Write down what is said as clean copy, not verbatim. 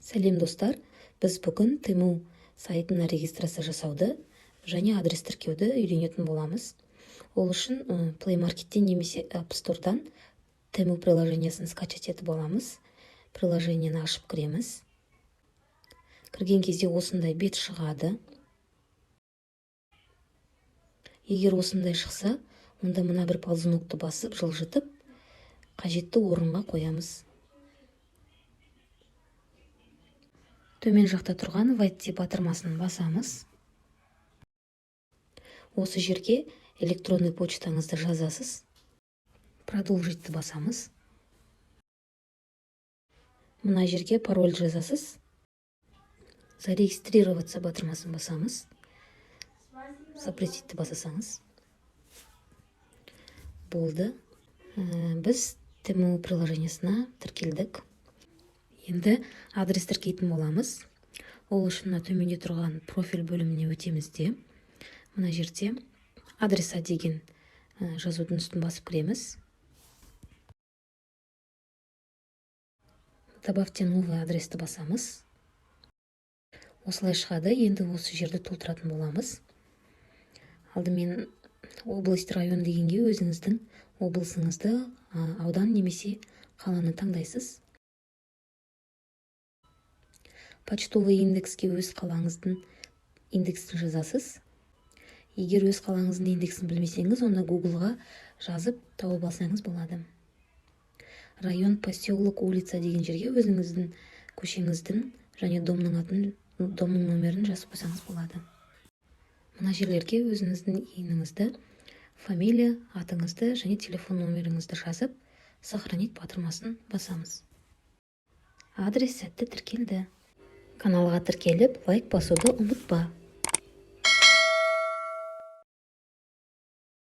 Сәлем, достар! Біз бүгін Temu сайтына регистрация жасауды және адрес тіркеуді үйренетін боламыз. Ол үшін Play Markеттен немесе App Store'дан Temu приложениесін скачать етіп аламыз. Приложениені ашып кіреміз. Кірген кезде осындай бет шығады. Егер осындай шықса, онда мына бір ползунокты басып, жылжытып, қажетті орынға қоямыз. Төмен жақта тұрған «Войти» батырмасын басамыз. Осы жерге электронный почтаңызды жазасыз. «Продолжить» басамыз. Мына жерге пароль жазасыз. «Зарегистрироваться» батырмасын басамыз. «Запустить» басасаңыз болды. Біз Temu приложениесіне тіркелдік. Енді адрес тіркейтін боламыз. Ол үшін мына төменде тұрған «Профиль» бөліміне өтеміз де, мына жерде «Адреса» деген жазудың үстін басып кіреміз. «Добавьте новый адрес» ті басамыз. Осылай шығады. Енді осы жерді толтыратын боламыз. Алдымен «Область, район» дегенге өзіңіздің облысыңызды, аудан немесе қаланы таңдайсыз. «Почтовый индекс» ке өз қалаңыздың индексін жазасыз. Егер өз қалаңыздың индексін білмесеңіз, онда Гуглға жазып тауып алсаңыз болады. «Район, поселок, улица» деген жерге өзіңіздің көшеңіздің және домның атын, домның номерін жазып қойсаңыз болады. Мына жерлерге өзіңіздің ИИН-іңізді, фамилия, атыңызды және телефон номеріңізді жазып, «Сохранить» батырмасын басамыз. Адрес сәтті тіркелді. Каналға тіркеліп, лайк басуды ұмытпа.